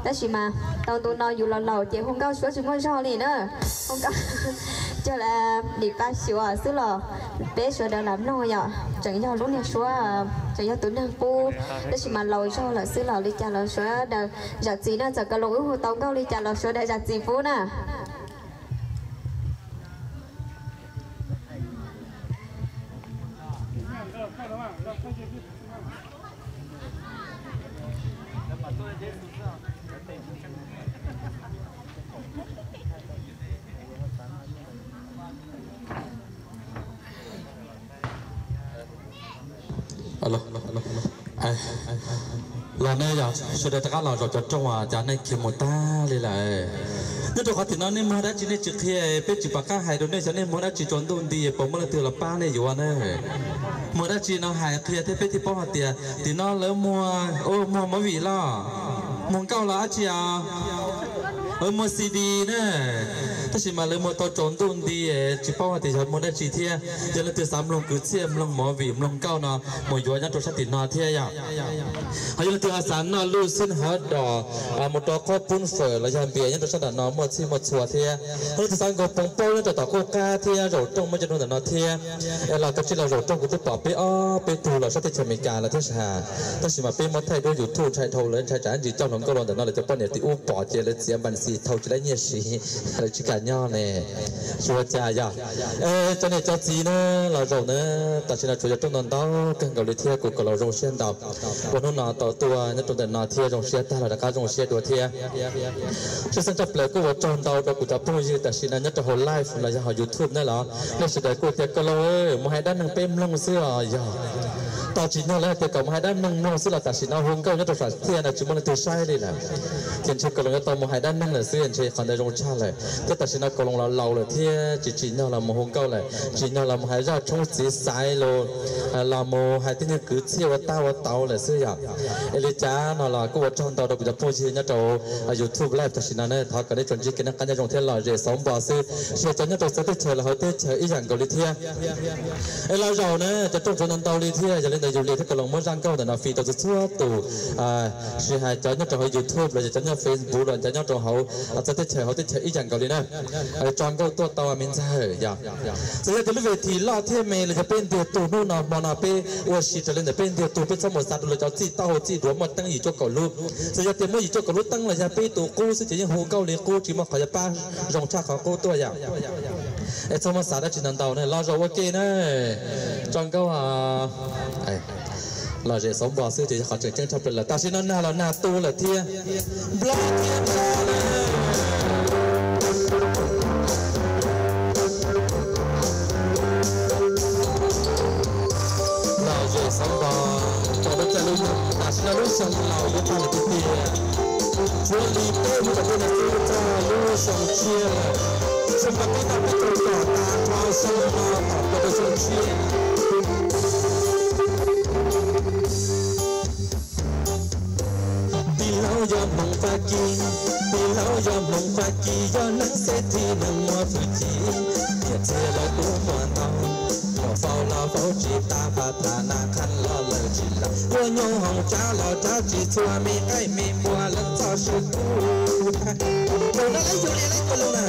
Tab sis mas tau ntu no yus los laus ces hu nkauj suab tsis muaj zog li na. Hu nkauj cog lim pab xyuas xwb los peb sawv daws lam mloog yom, tseem yog lub niag suab, tseem yog tus neeg pub, tab sis mas laus zog lawm xwb los li cas los sawv daws zam txim na, txawm Kaus Loos wb hu tau nkauj li cas los sawv daws zam txim pub na. Los ne yog sawv daws rov qab los zaum cov rooj uas cas nej khiav mus tag li lawm. Nyob rau qhov tim no nej muaj dab tsi nej tsis qhia, peb tsis pom qab hais rau nej xyov nej muaj dab tsi tsaus ntuj nti puas muaj leej twg los pab nej yuav na. Muaj dab tsi no hais qhia thiab peb thiaj paub hais tias tim no lawv muag, muag movie los, muag nkauj los dab tsi os, muag C D na. Tab sis mas lawv muag tau tsaus ntuj nti tsis paub hais tias yog muag dab tsi thiab. Yog leej twg xav mloog kwv txhiaj, mloog movie, mloog nkauj no mus yuav nyob rau sab tim no thiab yom. Ho yog leej twg ho xav noj lwj xwb hov dos mus rau qhov pub fawm los yog npias nyob rau sab nram no muaj txhij muaj txhua thiab. Ho leej twg xav nkaug poob paub nyob rau tom qub qab thiab zaum rooj muaj cov rooj ntawm no thiab, es los kav tsij los zaum rooj, kuv twb pom peb ob peb tug los sab teb chaws Amelikas lawm thiab sas. Tab sis mas peb muab thaij duab YouTube ntshai dhau lawv ntshai tsam ntsis coj hluas nkauj los ntawm no lawv cov poj niam tim ub pom ces lawv txiav npas xis thau tsis laib nyiaj siv, lawv tsis kam nyob ne. Tsis ua cas yog. Es cov niam cov txiv na, los zaum na, tam sim no tshuav cov rooj ntau ntau kawg nkaus li thiab kuv kom los zoo siab ntau. Ua hnub no tau tuaj nyob rau ntawm no thiab zoo siab tag los rov qab zoo siab dua thiab. Tshwj xeeb tshaj plaws kuj ua tsaug ntau rau kuv cov phooj ywg tam sim no nyob rau hauv live los yog hauv YouTube na los nej sawv daws kuj tias Kaus Loos mus hais dab neeg peb mloog xwb os yog. Tos tsim nyog lawv hais tias kom mus hais dab neeg mloog xwb los tam sim no hu nkauj nyob rau saum thiaj no tsis muaj leej twg saib li lawm. Ces ntshe Kaus Loos yuav tau mus hais dab neeg lawm xwb, ntshe qhov ntawd zoo tshaj lawm thiab tam sim no Kaus Loos los laus lawm thiab tsis tsim nyog los mus hu nkauj lawm, tsim nyog los mus hais zaj tshoob txiv xaiv los, los mus hais tej niag kwv txhiaj ua tab ua tauv lawm xwb yom. Es li cas no los kuj ua tsaug ntau rau kuv cov phooj ywg nyob rau YouTube live tam sim no ne, thov kom nej tsuas ntsib kev noj qab nyob zoo thiab lom zem xauv npo xwb, tsis hais cov nyob rau txawv teb chaws los hauv teb chaws ib yam nkaus li thiab. Es los zaum na, cov rooj tsuav ntau ntau li thiab, yog li ntawd yus li thiab Kaus Loos muab zaj nkauj ntawm no fij rau txhua txhua tus, tsis hais cov nyob rau hauv YouTube los yog cov nyob Facebook los cov nyob rau hauv txawv teb chaws hauv teb chaws ib yam nkaus li na. Tso nkauj tuaj tau me ntxawg yog. Txawm yog tias lub vej thim loj thiab me los yog peb ntiag tug hnub no hmo no peb ua si raws li ntawm peb ntiag tug, peb txhob mus xav rau lawv cov txij taub hau txij duav muaj teeb yim cuaj kaum lub. Txawm yog tias muaj yim cuaj kaum lub teeb los yog peb tus qub xwb ces yeej hu nkauj li qub tsis muaj qhov yuav pab zoo tshaj qhov qub tuaj yom. Es txhob muab xav dab tsi ntau ntau ne, los zaum ua ke na. Tso nkauj, lom zem xauv npo xwb ces yog qhov tseem ceeb tshaj plaws lawm. Tam sim no nag los nag tu lawm thiab. Nplog thiab nplog na. Lom zem xauv npo, tau lub caij lub nyoog, tam sim no lub xyoo laus yuav tag lawm tiag tiag. Tshuav li peb hnub tom ntej no xwb txog lub xyoo tshiab lawm. Xyoo no peb noj peb tau kom tas nrho xyoo no kom tau xyoo tshiab. Tij laug yog hmoov Fab Kis, tij laug yog hmoov Fab Kis, yog neeg xeb thi neeg muaj hwj chim, nyiaj txiag los kuj muaj ntau, muaj faus los faus tsis tas, pha tha na khaj los lawm tsis lawm, yuav nyuj hoom tsav los tsav tsis txhua, me qaib me npua leej txoj sib kub. Tus no lawv yug li lawv tus lus na.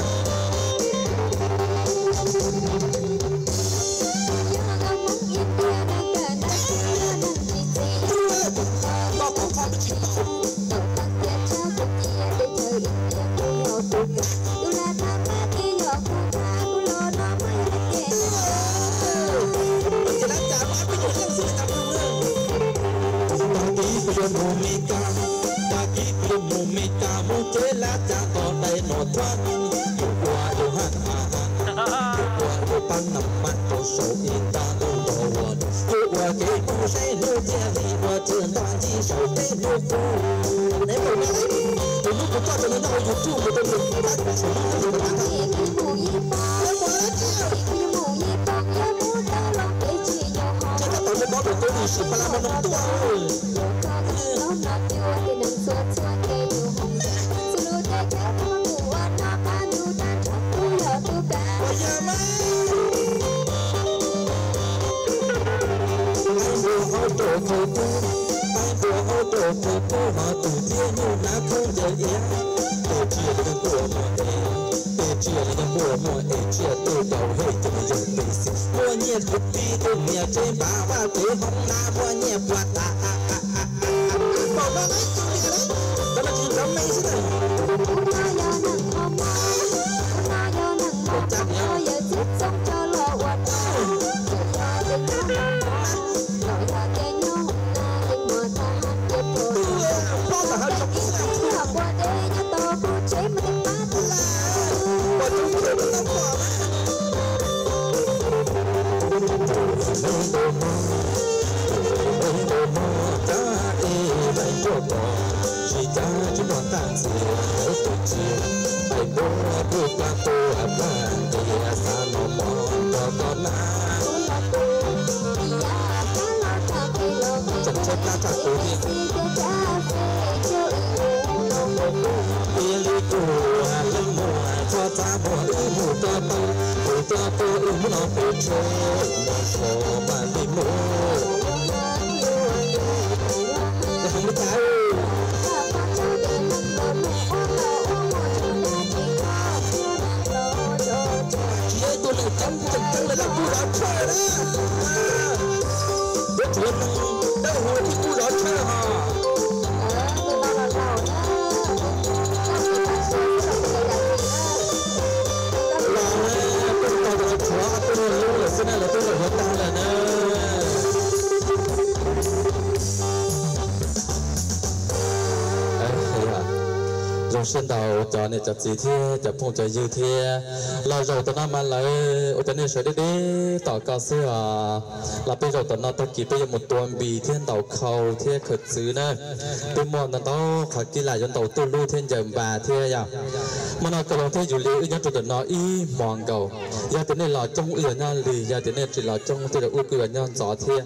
Tag kis kuv yuav mus Mes Kas, tag kis kuv yuav mus Mes Kas mus cev laj cab nto dai nov thuab, yuav ua yuav haj mas, yuav ua yuav pab nam mas rau saum ib nta ntuj nto ua, yuav ua kev kuj saib hnub thiaj li ua txiag nto ncig saum peb hnub kuj. Tus hnub kuv coj cov no nyob hauv YouTube mus rau tus tab kuv tshwm hnub hnub tus tab. Tab tom mus pab tus tub sim pha la mo no tuaj. Ua ya mas. Pab npua hauv rau khawv kub, pab npua hauv rau khawv kub, ho tus thiab nyuj nab khoob nce Ib, tej tsiaj li nkuaj muaj es, tej tsiaj li nkuaj muaj es tsiaj twb tau hej ces nws yog pes xwb. Muaj nyiaj kuv tib tug niam tsev npam vaj tsev hoob na muaj nyiaj puas tas. Pom no lawm tus niam lawm, cov no tsis yog cov me xwb na. Kuv no yog neeg qhov muag, kuv no yog neeg muag, kuv yawm txiv txooj coj los ua rau, tsis yog ces kuv no los yog ces nyob hauv na ces muaj tag hab ces puas, ib txhij los puas deb nyob tau kuv tsev mas tej pab tau lawm. Tsis cav tsis muaj tag ntxias lawv tus tsis, pais npuab pub pab tuaj plag ntias xav los mov rau koj na. Tseem tshuav pab rau kuv thiab. Ib li kuv leej muam txhob txav muag wb mus rau tau, kuv coj tuaj wb mus no pem tsheb, mus so mas li mus. Heev li cas? Tsis yog ib tug neeg coob tseem ceeb lawm los kuj zov tshawj na. Yuav tsum yog neeg dawb huv thiaj kuj zov tshawj hos. Los na, kuj tau rau tshuav ob tug lub lawm xwb na, lawv twb los yuav tag lawm na. Zoo siab ntau cov niam cov txiv thiab cov phooj cov ywg thiab. Los zaum tom no mas lawv ua cov nej sawv deb deb tom koj xwb os. Los peb zaum tom no tag kis peb yuav mus tua npis thiab ntaus khau thiab khaws txwv na. Peb muaj ntau ntau qhov kib lam yuav ntaus tuj lub thiab ncaws npas thiab yom. Hmo no Kaus Loos thiab Yus Lis wb nyob rau ntawm no ib hmos nkaus. Yog tias nej los coob wb yuav nyob lig, yog tias nej tsis los coob tej zaum wb kuj yuav nyob ntxov thiab.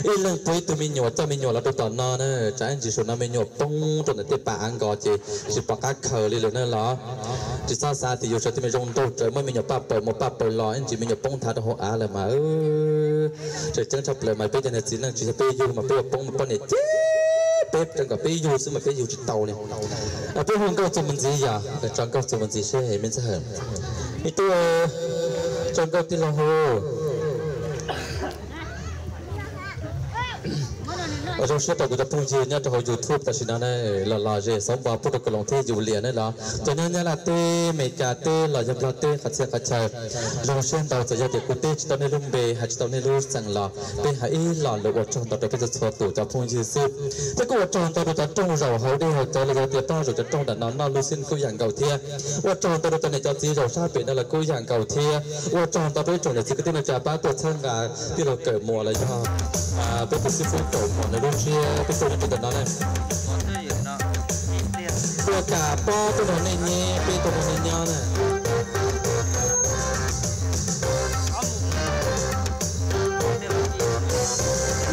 Ib leeg tua ib tug me nyuam, coj me nyuam los rau tom no na, tsam ib ntsis saum no me nyuam poob rau ntawm tej pas av nkos ces tsis pom qab khaws li lawm na los. Tsis txhob xav tias yus sawv tus me zoo nraug rawv muaj me nyuam paj paws mus paj paws los ib ntsis me nyuam poob nthav rau hauv av lawm mas. Tseem ceeb tshaj plaws mas peb cov niag txiv neej tsis yog peb yug mas peb yuav poob mas poj niam ces peb tseem kom peb yug xwb mas peb yug tsis tau li. Peb hu nkauj txuas mus ntxiv yom, tso nkauj txuas mus ntxiv seb me ntxhais. Ib tug, tso nkauj tij laug hu. Ua zoo siab rau kuv cov phooj ywg nyob rau hauv YouTube tam sim no na, los los zem xauv npo pub rau Kaus Loos thiab Yus Lis na los cov nyob Nyab Laj teb, Meskas teb los yog Nplog teb qhov txhia qhov chaw. Zoo siab ntau txawm yog tias kuv teb tsis tau nej lub npe hais tsis tau nej lub xeem los peb hais ib lo lus ua tsaug ntau rau peb txhua txhua tus cov phooj ywg xwb. Thiab kuj ua tsaug ntau rau cov rooj zaum hauv dej hauv cawv los yog tias toj zaum cov rooj ntawm no noj lub xib kuj yam nkaus thiab. Ua tsaug ntau rau cov niam cov txiv zaum sab pem no los kuj yam nkaus thiab. Ua tsaug ntau rau ib tsoom niam txiv kwv tij neej tsa pab tuaj txhawb nqa tij laug Kawm Muas los yog peb tus xib fwb Kawm Muas nws lub ntsiab peb tuaj nyob rau ntawm no na. Tuaj kam pob tuaj nrog nej nyeb peb tuaj nrog nej nyob na.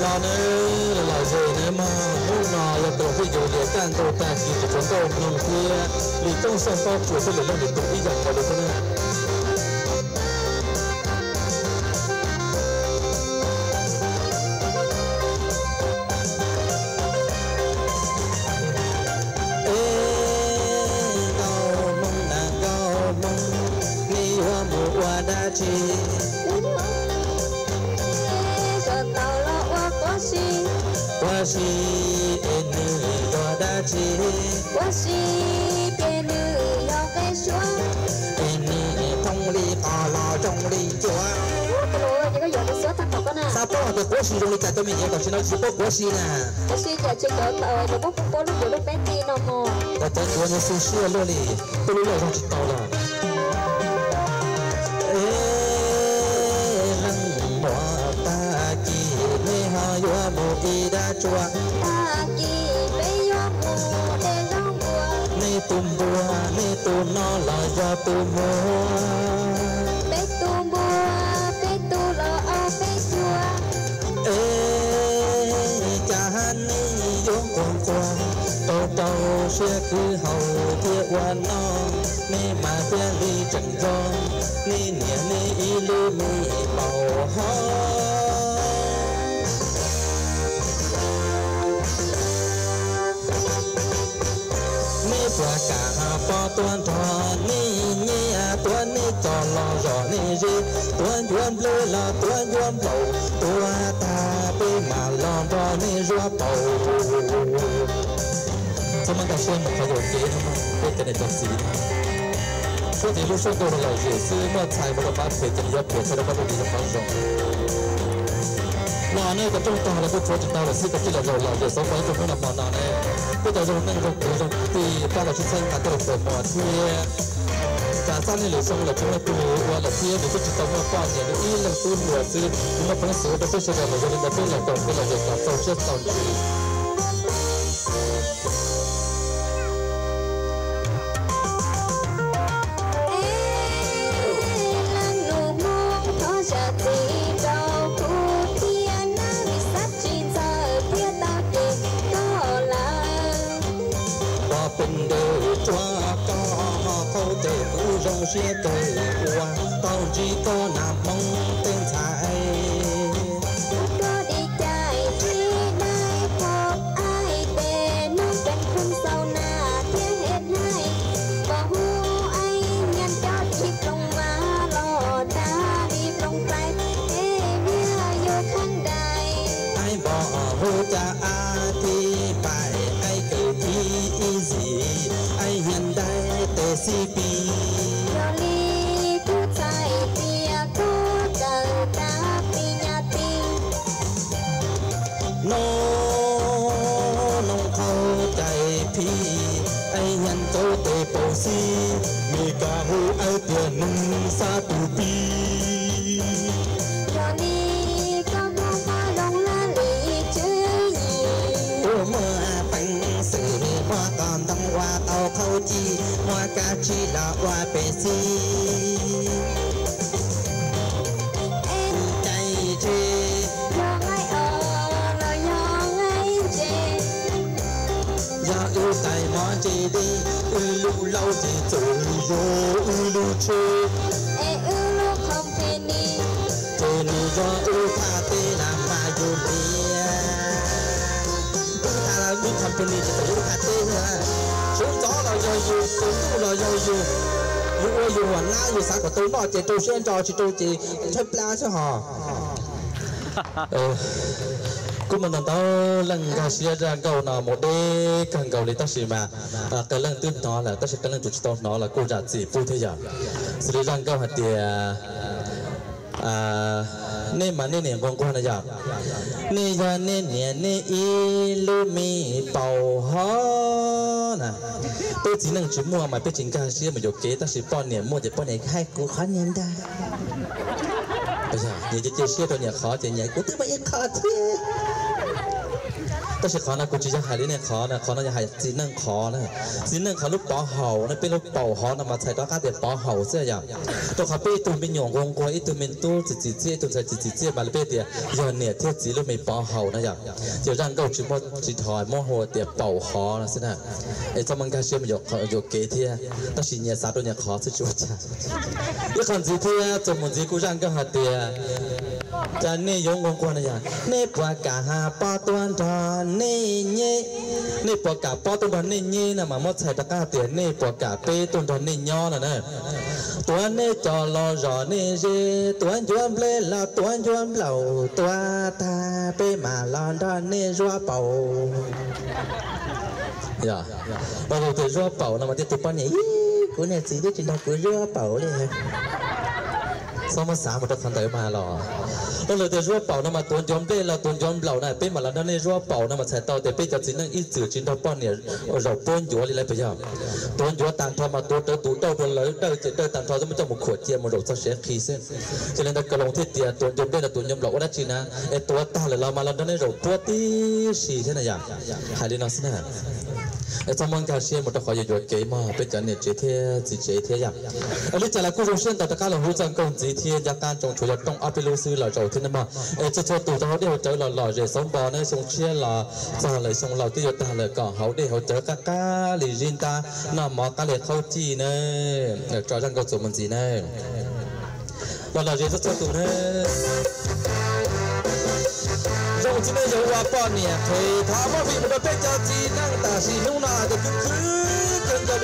Los nawb, los zem nawb mog, hnub no yog Kaus Loos thiab Yus Lis kaj ntug tag kis tsis tshuav nkauj mloog thiab li tooj xoj pob tsuas thiab lwm leej lwm tus ib yam nkaus li thiab na. Eb, nkauj hmoob na nkauj hmoob, nej yuav mus ua dab tsi? Ua si, es nws yog dab tsi? Ua si, ces nws yog qe suab. Es nws thoob li qos los zoo li ncuav. Xav paub hais tias quav si zoo li cas cov me nyuam tam sim no tsis paub quav si na. Tab sis cas tsis cov tau cov muab pub lub ncuav lub peb ti no mog. Cov cov ncuav nws xu siab luaj li, pub lub loj zoo tsis tau los. Eb, leej muam, tag kis nej ho yuav mus ib dab tsua? Tag kis peb yuav mus de zaub npua. Nej tus npua, nej tus no los yog tus muag? Peb tus npua, peb tus los ob peb cuag. Eb, cas hab nej yuav nquag nquag, rau rau siab kwv haus thiab ua noj, nej mas thiaj li tseem zoo, nej niam nej ib lub me paum hov. Ua kam pob tuab nrog nej nyeb, tuav nej cov los zom nej zeb, tuav ncuav nplej los tuav ncuav nplaum, tuav tag peb mam los nrog nej zuab paus. Txhob maj nkag siab mus qhov yuam kev no, peb cov niam cov txiv, suab ntxiv lub suab nkauj rau lom zem xwb, muaj txhais mus rau pab phem ces nws yuav phem thiab rau pab rau tis rau qhov zoo. Los nej cov rooj tag los kuj tshuav tsis tau lawm xwb, cov tij los zaum lom zem xauv pab rau hnub no hmo no ne. Peb cov zoo neej zoo kwv zoo tij pab los sib txhawb nqa tuaj los pab pom thiab. Cas xab nej lwm xyoo los tsis muaj tus ua lawm thiab, nws twb tsis tau muaj poj niam, nws ib leeg tub hluas xwb, nws muaj peev xwm ua rau peb sawv daws mas yog li ntawd peb los koom peb los zem kom txaus siab txaus ntsws. Leej nus Hmoob thov zam txim rau kuv thiab nawb, vim xav tsis ntxaws thiab tau ces koj lawm. Ua pes ntawd rua koj ho qhau tes kuv zoo siab kawg ua tau ntsib koj nas Hmoob tej ntxhais. Koj di cais tsis dai qhov aib tes noob peem khoom xaus nas thiab hem haib, pom hu aib nyiam cov di ploog mas los dag di ploog plais, es niag yug kheev dais. Aib npom hu cas a thib pais aib kawg thib ib zim, aib nyiam dai tes xib pis. Yog li kuv txhais tias koj kawm tag pis nyas tis. Noob noob qhau cais phij, aib nyiam cauv tes paus xib, Mes Kas hu aib tias neeg xab tus pib. Yog li koj muaj qhov zoo laj li tswv yim, kuv muaj peev xwm muaj qhov ntoo ua tau qhau ci, muaj kab tsib los ua pes xib. Es cais tseg, yog nqaij os los yog nqaij ntses, yog wb tais mov ntse dej, wb lub laub ces txawm yog wb lub tsheb, es wb lub company, ces nws yog wb thaj teb las mas yus liam. Wb thaj, wb company ces txawm yog wb thaj teb xwb. Suav ntxov los yog yus, tus ntuj los yog yus, yus ua yus huam nab, yus xav kom tau noj ces rau siab ntso, tsis rau ces tshaib plab xwb hos. Kuj muaj ntau ntau leej nkag siab zaj nkauj no mus deb kawg nkaus li tab sis mas qee leej twb hnov lawm tab sis qee leej tseem tsis tau hnov los kuj zam txim pub thiab yog. Xws li zaj nkauj hais tias nej mas nej niam nquag nquag na yog, nej yog nej niam nej ib lub me paus hov na. Peb txiv neej tsis muaj mas peb tsis nkag siab mus yuam kev tab sis poj niam muaj ces poj niam hais kuv qhov niag ntag. Nyias cia cia siab rau nyias qhov ces nyias kuv twb muaj ib qho thiab. Tab sis qhov no kuv tsis yog hais li nej qhov na, qhov no yog hais txiv neej qhov na. Txiv neej qhov lub pov haum na, peb lub paus hov no mas txhais rov qab tias pov haum xwb yom. Rau qhov peb ib tug me nyuam nquag nquag, ib tug me tub txiv txiv txiaj, ib tug ntxhais txiv txiv txiaj mas peb tias yog niam thiab txiv lub me pov haum na yom. Ces zaj nkauj tsis muaj tsis dhos muab hu tias paus hov no xwb na. Es txhob muaj nkag siab mus yuam kev thiab, tab sis nyias xav rau nyias qhov xwb tsis ua cas. Ib qho ntxiv thiab txuas mus ntxiv kuj zaj nkauj hais tias cas nej yuav nquag nquag no yog nej puas kam has pob tuaj nrog nej nyeb. Nej puas kam pob tuaj nrog nej nyeb no mas muab txhais rov qab hais tias nej puas kam peb tuaj nrog nej nyob no na. Tuav nej cov los zom nej zeb, tuav ncuav nplej los tuav ncuav nplaum, tuav tag peb mam los nrog nej zuab paus. Yog, ua lus tias zuab paus no mas tej tug poj niam, ib, kuv niag txiv twb tsis nrog kuv zuab paus li. Txhob muab xav mus rau qhov ntawd mas los. Ua lus tias zuab paus no mas tuav ncuav nplej los tuav ncuav nplaum na, peb mam los nrog nej zuab paus no mas txhais tau tias peb cov txiv neej ib txwm tsis nrog poj niam zaum puab ncuav li lawm puas yog? Tuav ncuav tag nrho mas tuav rawv tus dawj rau lawv dawj ces dawj tag nrho twb muab coj mus khuam cia mus zaum txog siav qhi xwb. Ces li ntawd Kaus Loos thiaj tias tuav ncuav nplej los tuav ncuav nplaum ua dab tsi na, es tuav tag lawm los mas los nrog nej zaum puab tib si thiab na yom. Hais li no xwb na. Es txhob muab nkag siab mus rau qhov yuam yuam kev mog peb cov niam tsev thiab txiv tsev thiab yom. Es li cas los kuj zoo siab ntau rov qab los hu txoj nkauj ntxiv thiab ncaj qab ntsoov tshuav yog rooj ob peb lub xwb los zaum thiab na mog. Es txhua txhua tus rau hauv dej hauv cawv los lom zem xauv npo na, xyoo tshiab los txog lawm xyoo laus twb yuav tag lawm kom hauv dej hauv cawv qab qab li zib ntab, noj mov qab li qhaub cij na. Tso zaj nkauj txuas mus ntxiv na. Los lom zem txhua txhua tus na. Zoo txiv neej yog ua poj niam qhev thov muab vim mus rau peb cov txiv neej tam sim hnub no ces khwv khwv kawg nkaus.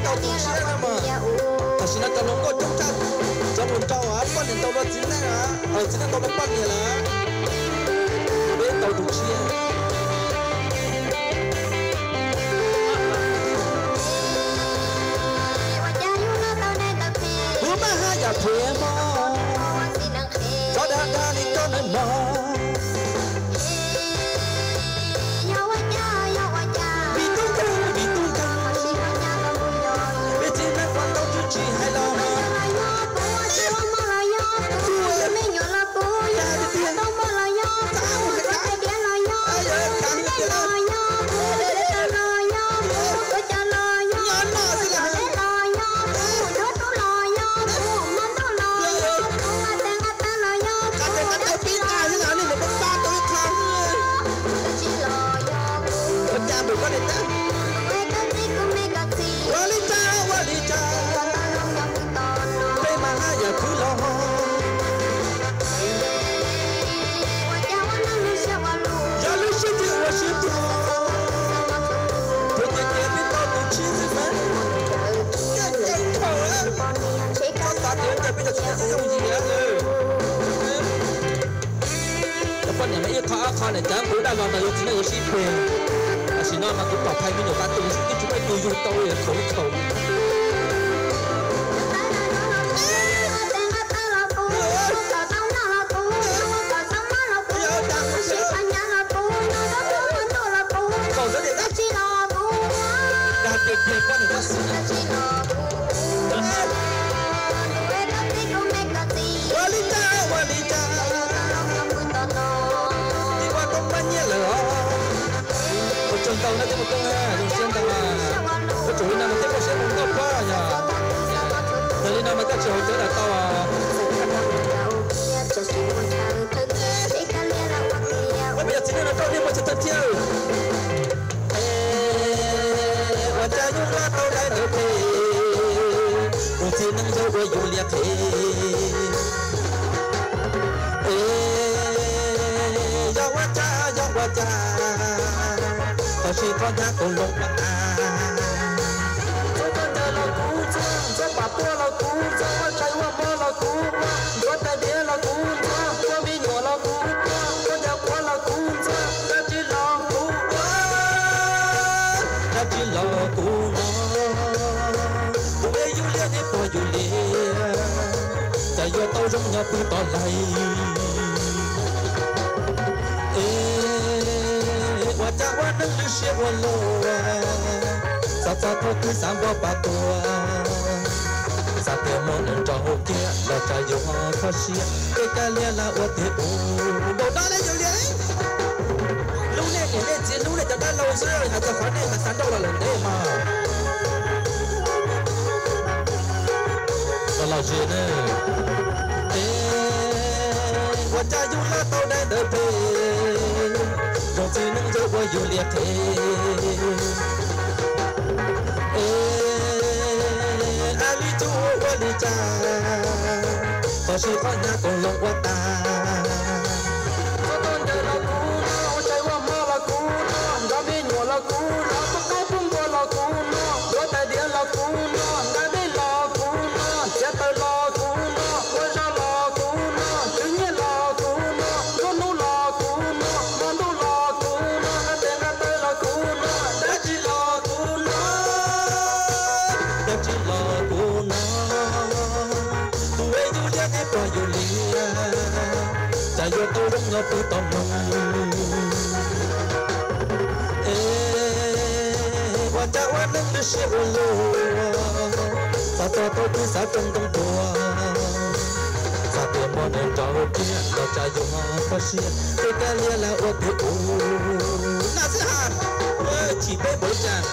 tau tus tshiab no mas. Tam sim no cov hluas nkauj coob tshaj, cov hluas nraug poj niam tau luag txiv neej, txiv neej tau luag poj niam lawm, peb tau tus tshiab. Kuv maj haj yam phem hmo, txhob dag dag li koj nawb mog. Vim tub nkeeg, vim tub nkeeg, peb txiv neej ua ntau twb tsis hais los mas. Kuv, dag tiag tiag, txhob ua hais dag, yog khab tiag, nyob no xwb las. Qab teg qab taw pib qab xwb las, nej mus pab pab tau ib qho. Ua cas mus koj niam tab? Ua li cas, ua li cas, peb mas haj yam khwv los. Yog lub siab twg ua siab tuag, tus tiag tiag peb tau tus tshiab xwb mas. Koj xav tias cas peb cov txiv neej yooj yim. Cov poj niam mas ib qho ob qho niam cav nqus daj los mas yuav txiv neej yuav sib phem. Tam sim no mas kuv pom phais me nyuam qab tus xwb twb tsis muaj ib tug yug tau li khaus li khaus. Kaum xwb tias dag tiag tiag poj niam tab sis. Ua li cas, ua li cas, tib ua koob pab nyiaj lawm os. Ua tsaug ntau na tib ua koob, zoo siab ntau. Ua tsaug li no mas thiaj muaj siab mus nkauj pab yog. Yog li no mas koj tsis haus cawv los tau. Ua peb yog txiv neej no rau nej muaj chaw thawj thiab. Ua cas yus los tau dai ntawd phem, tus txiv neej yog ua yus liam qhev. Es yog ua cas, yog ua cas, qhov tsis qhov hnyav kuv loo ua tas. Ntxuav koj ncaws los kuv ntxuav, ntxuav pam tuaj los kuv ntxuav, ua tshais ua hmo los kuv ua, ntxuav tais diav los kuv ntxuav, ua me nyuam los kuv ntxuav, ua ncaws quav los kuv ntxuav, dab tsi los kuv ua, dab tsi los kuv ua. Tus uas yus liam nej pom yus liam, cas yuav tau zoo nyob pw tom lais. Es ua cas ua neej lwj siab ua luaj, xav txog thaum twg xav npog pas tuag, xav tias muaj neeg nrog haus kiag los tsam yuav kho siab, tej kab liam laj ua tiag ub. Npaum no ne yus liam, hlub nej niam nej txiv hlub nej cov dab laug xwb, hais txog qhov nej mas xav nrauj los lawm ntev mas. Los los zem ne. Es ua cas yus los tau dai ntawd phem, zoo txiv neej yog ua yus liam qhev. Es a li cuj ua li cas, qhov tsis qhov hnyav kuv loo ua tas. Ntxuav koj ncaws los kuv noj, ua tshais ua hmo los kuv noj, nrog me nyuam los kuv noj, pub qaib pub npua los kuv noj, ntxuav tais diav los kuv noj, nqa dej los kuv noj, txiav taws los kuv noj, ua zog los kuv noj, tswv nyiaj los kuv noj, nruab hnub los kuv noj, hmo ntuj los kuv noj, nqa tes nqa taw los kuv noj, dab tsi los kuv noj, dab tsi los kuv noj. Tus uas yus liam nej pom yus liam, cas yuav tau zoo nyob pw tom mloog. Es ua cas ua neej lwj siab ua luaj, xav txog thaum twg xav tsoo ntoo tuag, xav tias muaj neeg nrog haus kiag los tsam yuav kho siab, tej kab liam laj ua tiag ub. Naj xwb ha, chim peb npaum li cas,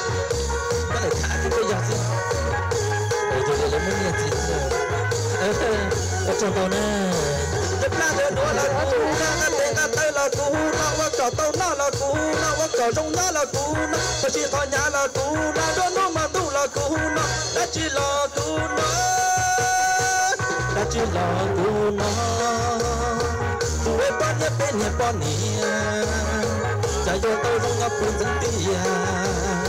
koj lawm tham thiab peb yog xwb. Yus li lawv muaj nyiaj txiag xwb. Ua tsaug ntau na. Tej plab ntawd duav los kuv noj, nqa tes nqa taw los kuv noj, ua kom tau noj los kuv noj, ua kom zoo nyob los kuv noj, qhov tsis qhov hnyav los kuv noj, nruab hnub hmo ntuj los kuv noj, dab tsi los kuv noj, dab tsi los kuv noj. Tus uas poj niam peb niag poj niam, cas yuav tau zoo nyob pw ntxeev tiag.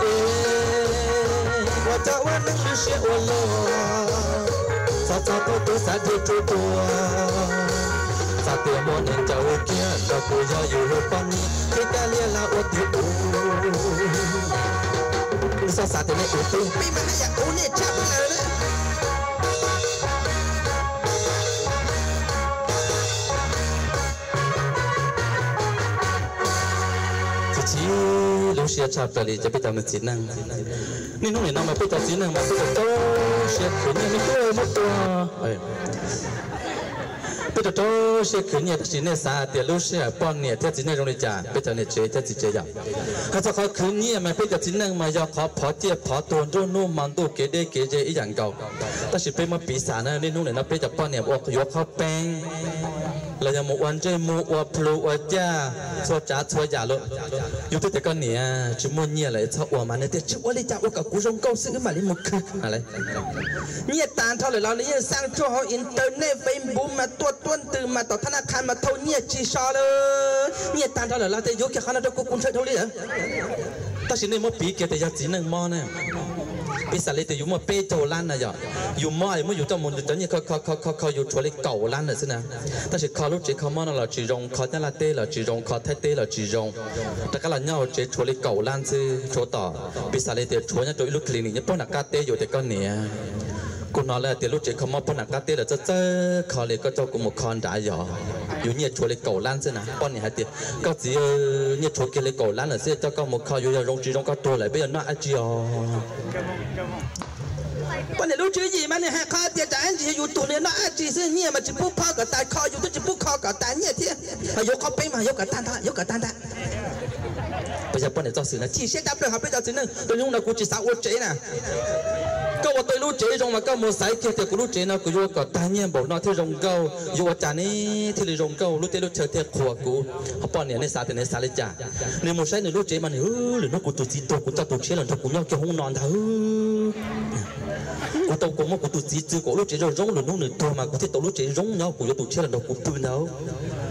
Es Txhob ua neeg lwj siab ua luaj, txhob txhob tub tub xav dhia rua dua. Txhob tias muaj neeg ncaws kiag los kuv yog yus poj niam, thiab kab liam los ua tim ub. Txhob xav tias nej ua peb, peb mas nej yam ub nej tshaj plaws na. Tsis tsis lub siab tshaj plaws li cov peb cov me txiv neej. Niaj hnub nim no mas peb cov txiv neej mas peb rau rau siab khwv nyiaj me tub muab tua. Peb rau rau siab khwv nyiaj tab sis nej xav tias lub sij hawm poj niam thiab txiv neej zoo li cas? Peb cov niam tsev thiab txiv tsev yom, hais txog qhov khwv nyiaj mas peb cov txiv neej mas yog qhov phov ciaj phov tuag nruab hnub hmo ntuj kev deb kev ze ib yam nkaus. Tab sis peb muab piv xam na, niaj hnub nim no peb cov poj niam ua yuav qhov peeb los yog mus ua ntsej muag ua plhu ua caj txhua tsav txhua yam lawm. Yus twb tias koj niam tsis muaj nyiaj lawm txhob ua mas nws tias tsis ua li cas ua kom kuv zoo nkauj xwb wb mam li mus khwv. Nyiaj tag nrho lawm los nws yeej xaj tsuag hauv internet Facebook mas tuaj tuab ntws mas tom thab naj qha mas thauj nyiaj tsis so lawm. Nyiaj tag nrho lawm los tias yuav kiag qhov no rau kuv kuv ntshaw dhau li lawm. Tab sis nej muab piv kiag tias yog txiv neej mob na, piv xam li tias yus muaj peb caug lab na yom, yus mob es muab yus coj mus cov nyiaj kho kho kho kho yus tshuav li kaum lab lawm xwb na. Tab sis kho lub tsev kho mob no los tsis zoo, kho Nyab Laj teb los tsis zoo, kho Thaib teb los tsis zoo, rov qab los nyob hauv tsev tshuav li kaum lab xwb, tshuav tom, piv xam li tias tshuav nyob rau ib lub clinic nyob puag nram qab teb. Yus tias koj niam, kuv hnov lawv hais tias lub tsev kho mob puag nram qab teb lawv txawj txawj kho li, koj coj kuv mus kho nrad yom. Yus nyiaj tshuav li kaum lab xwb na. Poj niam hais tias koj txiv, nyiaj tshuav kiag li kaum lab lawm xwb, coj koj mus kho yuav yog zoo tsis zoo koj tuag lawm peb yuav noj dab tsi os? Poj niam lub tswv yim mas nws hais qhov tias tsam ib ntsis yog yus tuag nws noj dab tsi xwb, nyiaj mas tsis pub khob kom tas, kho yus twb tsis pub kho kom tas nyiaj thiab. Ho yuav qhov peeb mas yuav kom tag ntag, yuav kom tag ntag. Puas yog poj niam txoj xwm na? Chim siab tshaj plaws hauv peb cov txiv neej. Rau hnub no kuv tsis xav ua tsev na, koj ua tau ib lub tsev zoo mas koj mus xaiv kiag tias kuv lub tsev no kuv yuav ua kom tag nyiaj npaum no thiaj zoo nkauj, yuav ua cas ne thiaj li zoo nkauj, lub teb lub chaw thiaj qhuas kuv. Ho poj niam nej xav tias nej xav li cas? Nws mus saib nws lub tsev mas nws, lwm hnub kuv tus txiv tuag kuv coj tus tshiab los nrog kuv nyob kiag hoob no ntag. Kuv tau kuv muab kuv tus txiv txwv kom lub tsev zoo zoo, lwm hnub nws tuag mas kuv thiaj tau lub tsev zoo nyob, kuv yuav tus tshiab los nrog kuv pw ntag.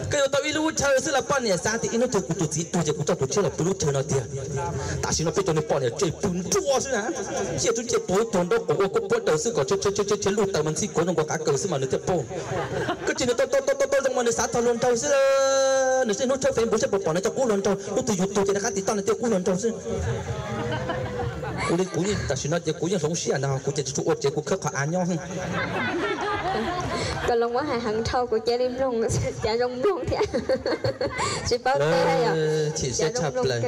Koj yuav tau ib lub chaw xwb los poj niam xav tias ib hnub twg kuv tus txiv tuag ces kuv coj tus tshiab los pw lub chaw no tiag. Tam sim no peb cov niag poj niam tseg pw nruaj xwb na, ciaj tub ciaj tuag tuag nraub qaum ua koj puab daws xwb kom tseg tseg tseg tseg luj taws mas ntxhib kuav zoo nkaus qav kaws xwb mas nws thiaj poob. Koj tsis nws tau tau tau zoo mas nws xav txog hluas nraug xwb. Nws sib hnub tshawb Facebook seb puas pom nws cov qub hluas nraug, hnub twg yus tuag ces rov qab tiv toj nws tej qub hluas nraug xwb. Kuv li kuv tam sim no ces kuv yeej hloov siab ntag, kuv ces tsis tshua ua tsev, kuv khawb qhov av nyob. Koj los muab hais heev dhau kuv cia li mloog, cas zoo mloog thiab. Tsis paub teb yom. Chim siab tshaj plaws.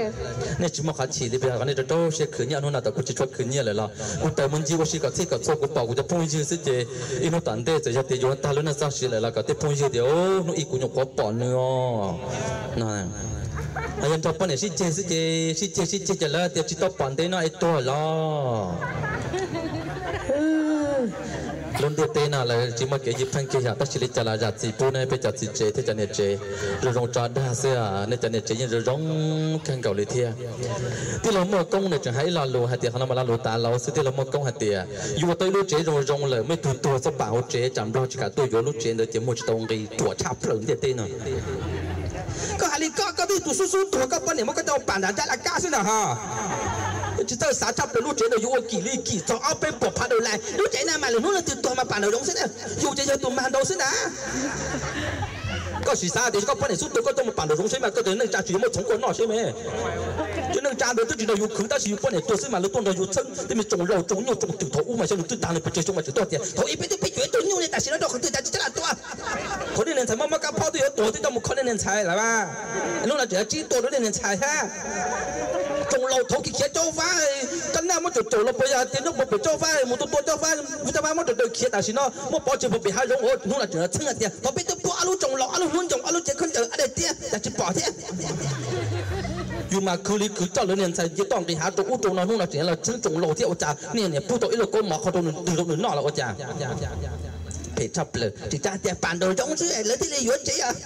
Nej tsis muaj qhov chim li, qhov nej rau rau siab khwv nyiaj, hnub no tam kuv tsis tshua khwv nyiaj lawm los kuv tawm mus ncig ua si kom txhij kom txhua, kuv pom kuv cov phooj ywg xwb ces ib hnub tom ntej txawm yog tias yuav tag lub neej txoj sia lawm los kom tej phooj ywg tias hnub ib kuv nyuam qhuav pom nws os. Yog nrog poj niam sib ceg xwb ces sib ceg sib ceg ces lawv tias tsis tau pom ntev no es tuag los. Lub ntiaj teb no lawv tsis muaj kev ywj pheej kiag yom, tab sis li cas los zam txim pub nej peb cov txiv tsev thiab cov niam tsev, zoo zoo tso dag xwb, nej cov niam tsev yeej zoo zoo kawg nkaus li thiab. Tij laug Muaj Koob nws tseem hais ib lo lus hais tias, qhov no mas lo lus tav lauv xwb, tij laug Muaj Koob hais tias yus ua tau ib lub tsev zoo zoo lawm, muaj ib tug tuag txog pam hauv tsev, tsam Nplog tsis kam tuaj yuav lub tsev ntawd ces muaj tsis tau nqi ruam tshaj plaws ntiaj teb no. Koj hais li koj, koj twb tus xub xub tuag, koj poj niam muab koj coj pam nram nrab laj kab xwb na ho. Tsis txawj xav tshaj plaws, lub tsev ntawd yuav ua kim li kim txog ob peb puas phav daus lais, lub tsev na mas lwm hnub leej twg tuag mas pam nraum zoov xwb na, yus ces yog tus mag nraud xwb na. Koj sim xav tias koj poj niam xub tuag koj coj mus pam nraum zoov xwb mas koj cov neej tsa tsis yuav muaj txhoov koj noj seb me. Cov neej tsa ntawd twb tsis nrog yus khwv tab sis yus poj niam tuag xwb mas lawv tuaj nrog yus txheeb tej me tsoos laus tsoos nyuj tsoos twm thaum ub mas xyov nws twb tag nws pes tsawg xyoo mas tseem tuaj tias thaum ub peb twb pheej cuam ib tug nyuj li tam sim no rau qhov twg cas tsis txawj lam tua. Thaum nej niag ntxhais mob mob kab phob twb yuav tuag twb coj mus kho nej niag ntxhais lawm mas. Hnub no tseem cia tsib tua rau nej niag ntxhais thiab. Tsoos laus thaum ub khiav caub vab, cov naj muab caum caum los puas yog tias nyob puag pem caub vab mus tua tua caub vab, caub vab muab raws raws khiav tam sim no muab pov tseg puag pem hav zoov, hnub no tseem txheeb tias thaum peb twb pub ob lub tsoos laus ob lub hnub ncoos ob lub tsev khaub ncaws ob daim tiab cas tsis pom thiab. Yus mas khwv li khwv coj lawv niag ntxhais cia toj nqis hav rau ub rau no, hnub no tseem los txheeb tsoos laus thiab ua cas niag niam pub tau ib lauj kaub mov qhov rau nws twg rau nws noj los ua cas. Phem tshaj plaws, tsis tas tias pam nraum zoov xwb lawv thiaj li yuav tsev os.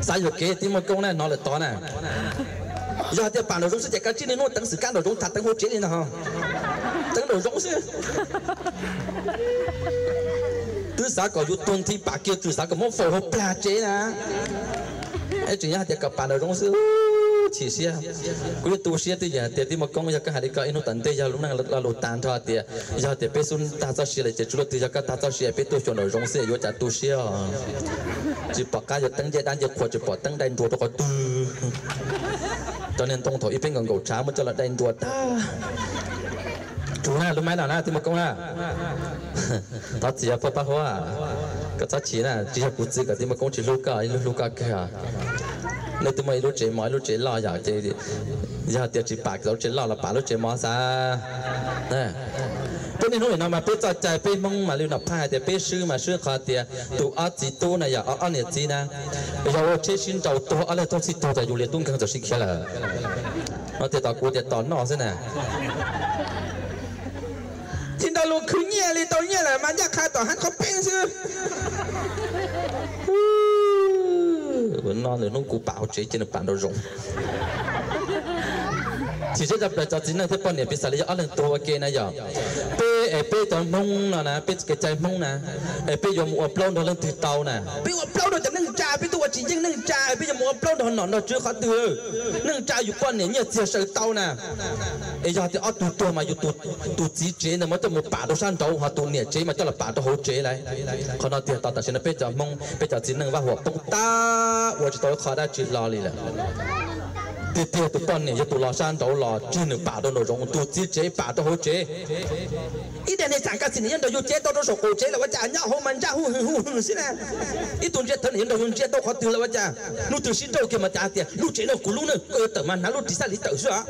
Xav yuam kev tij Muaj Koob na, hnov lawm tod na. Yog tias pam nraum zoov xwb ces kav tsij niaj hnub teev xwm kab nraum zoov tas teev hauv tsev li ntag ho. Teev nraum zoov xwb. Twb xav kom yus tuag nthi pam kiag, twb xav kom muab faus hauv plag tsev na. Es tseem nyob hais tias kom pam nraum zoov xwb. chim siab. Kuv yeej tu siab twb yog tias tij Muaj Koob, yog koj hais li ko ib hnub tom ntej yog lub neej lo lus tag nrho tias yog tias peb xub tag txoj sia lawm ces tsuas luaj twg yog koj tag txoj sia peb tuaj xyuas nraum zoov xwb yuav cas tu siab os. Tsis pom qab yuav teeb ncej dab ncej qhua, tsis pom teeb dai nrua rau qhov twg. Cov niag ntoo thaum ub peb nkaum nkaum tshav muab coj los dai nrua tag. Tsuag na lub maib no na tij Muaj Koob na. Thov txim yog pab pab huab, koj txhob chim na, tsis yog kuv txwv kom tij Muaj Koob tsis hlub koj, ib lub hlub koj kawg os. Nej twb muaj ib lub tsev mos ib lub tsev loj yom, ces yog tias tsis pam lub tsev loj los pam lub tsev mos xav. Peb niaj hnub nim no mas peb txoj cai peb Hmoob mas li nom phaj hais tias peb swb mas swb qhov tias tus ob txiv tub na yog ob niam txiv na, yog ua tsheb sib nraus tuag ob leeg thooj txhij tuag tas yus li tub nkeeg txawm sib khiav lawm. No tias tos kuv tias tos noj xwb na. Tsis nrog luag khwv nyiaj li, tau nyiaj lawm mas ncaj qha tom hab qhov peeb xwb. No lwm hnub kuv pam hauv tsev ces nws pam nraum zoov. Chim siab tshaj plaws cov txiv neej thiab poj niam piv xam li yog ob leeg tuag ua ke na yom. Peb es peb cov Hmoob no na, peb kev cai Hmoob na, es peb yuav mus ua plaub nrog leej twg tau na? Peb ua plaub nrog cov neej tsa, peb twb ua tsis yeej neej tsa, peb yuav mus ua plaub nrog nom nrog tswv qhov twg? Neej tsa yus poj niam nyiaj txiag sawv tau na. Es yog tias ob tug tuag mas yus tus txiv tsev ntawd mas coj mus pam rau sab nraud, ho tus niam tsev mas coj los pam rau hauv tsev lawm. Qhov no tiag to tam sim no peb cov Hmoob, peb cov txiv neej vaj huam poob tag, ua tsis tau ib qho dab tsi hlo li lawm. Tiag tiag tus poj niam yog tus los sab nraud los tseg nws pam rau nraum zoov, tus txiv tsev pam rau hauv tsev. Ib daim niag xam kaj xis nis nyob nrog yus cev tau rau saum qaum tsev lawm ua cas nyob hauv mas ntsaj hu hwm hu hwm xwb na. Ib tug ntsia thawv nim nrog yus ntsia tau qhov twg lawm ua cas hnub twg sib nrauj kiag mas cas tias lub tsev no kuv lub na, koj yuav tawm mas hnav lub ris xab lis tawm xwb os.